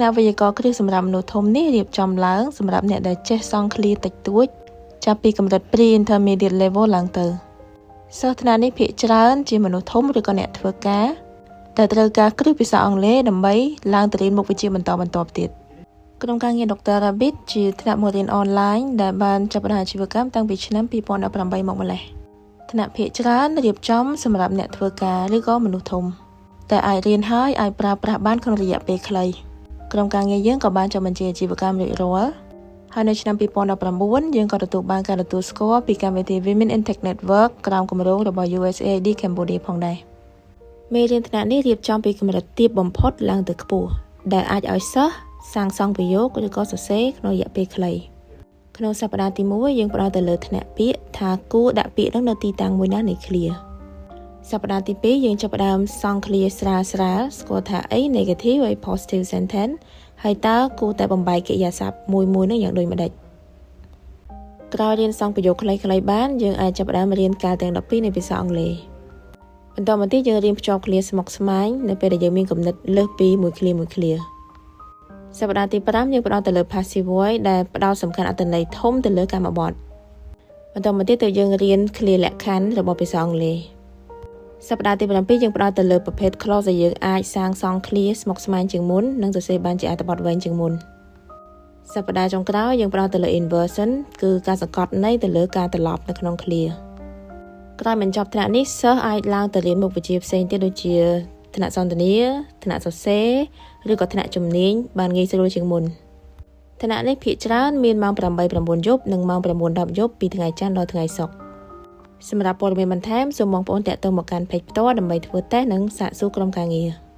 ថ្នាក់វេយ្យាករណ៍គ្រឹះសម្រាប់មនុស្សធំនេះរៀបចំឡើងសម្រាប់អ្នកដែលចេះសង់ឃ្លាតិចតួចចាប់ពីកម្រិត Pre-intermediate level ឡើងទៅសិស្សថ្នាក់នេះភាគច្រើនជាមនុស្សធំឬក៏អ្នកធ្វើការដែលត្រូវការគ្រឹះភាសាអង់គ្លេសដើម្បីឡើងទៅរៀនមុខវិជ្ជាបន្តបន្ទាប់ទៀតក្រុមការងារ Dr. Rabbit ជាថ្នាក់បង្រៀនអនឡាញដែលបានចាប់ផ្ដើមអាជីវកម្មតាំងពីឆ្នាំ2018មកម្ល៉េះថ្នាក់ភាគច្រើនរៀបចំសម្រាប់អ្នកធ្វើការឬក៏មនុស្សធំតែអាចរៀនហើយអាចប្រើប្រាស់បានក្នុងរយៈពេលខ្លីក្រុមការងារយើងក៏បានចុះបញ្ជីអាជីវកម្មរួចរាល់ហើយនៅឆ្នាំ2019យើងក៏ទទួលបានការទទួលស្គាល់ពីកម្មវិធី Women in Tech Network ក្រោមគម្រោងរបស់ USAID Cambodia ផងដែរមេរៀនថ្នាក់នេះរៀបចំពីកម្រិតទាបបំផុតឡើងទៅខ្ពស់ដែលអាចឲ្យសិស្សសាងសង់ប្រយោគឬក៏សរសេរក្នុងរយៈពេលខ្លីក្នុងសប្តាហ៍ទី1យើងផ្ដោតទៅលើថ្នាក់ពាក្យថាគួរដាក់ពាក្យនោះនៅទីតាំងមួយណានៃឃ្លាសប្តាហ៍ទី2យើងចាប់ផ្ដើមសង់ឃ្លាស្រាលស្រាលស្គាល់ថាអី negative ហើយ positive sentence ហើយតើគួរតែបំបែកកិរិយាសព្ទមួយមួយនឹងយ៉ាងដូចម្ដេចក្រោយរៀនសង់ប្រយោគខ្លីៗបានយើងអាចចាប់ផ្ដើមរៀនកាលទាំង12នៃភាសាអង់គ្លេសបន្តមកទៀតយើងរៀនភ្ជាប់ឃ្លាស្មុគស្មាញនៅពេលដែលយើងមានគំនិតលើសពីមួយឃ្លាមួយឃ្លាសប្តាហ៍ទី5យើងផ្ដោតទៅលើ passive voice ដែលផ្ដោតសំខាន់អត្ថន័យធំទៅលើកម្មបទបន្តមកទៀតទៅយើងរៀនឃ្លាលក្ខខណ្ឌរបស់ភាសាអង់គ្លេសសប្តាហ៍ទី7យើងផ្ដោតទៅលើប្រភេទ clause ដែលយើងអាចសាងសង់ឃ្លាស្មុគស្មាញជាងមុននិងសរសេរបានជាអត្ថបទវែងជាងមុនសប្តាហ៍ចុងក្រោយយើងផ្ដោតទៅលើ inversion គឺការសង្កត់ន័យទៅលើការត្រឡប់នៅក្នុងឃ្លាក្រោយបញ្ចប់ថ្នាក់នេះសិស្សអាចឡើងទៅរៀនមុខវិជ្ជាផ្សេងទៀតដូចជាថ្នាក់សន្ទនាថ្នាក់សរសេរឬក៏ថ្នាក់ជំនាញបានងាយស្រួលជាងមុនថ្នាក់នេះភាគច្រើនមានម៉ោង8 9យប់និងម៉ោង9 10យប់ពីថ្ងៃច័ន្ទដល់ថ្ងៃសុក្រសម្រាប់ព័ត៌មានបន្ថែមសូមបងប្អូនទាក់ទងមកកាន់ page ផ្ទាល់ដើម្បីធ្វើតេស្តនិងសាកសួរក្រុមការងារ។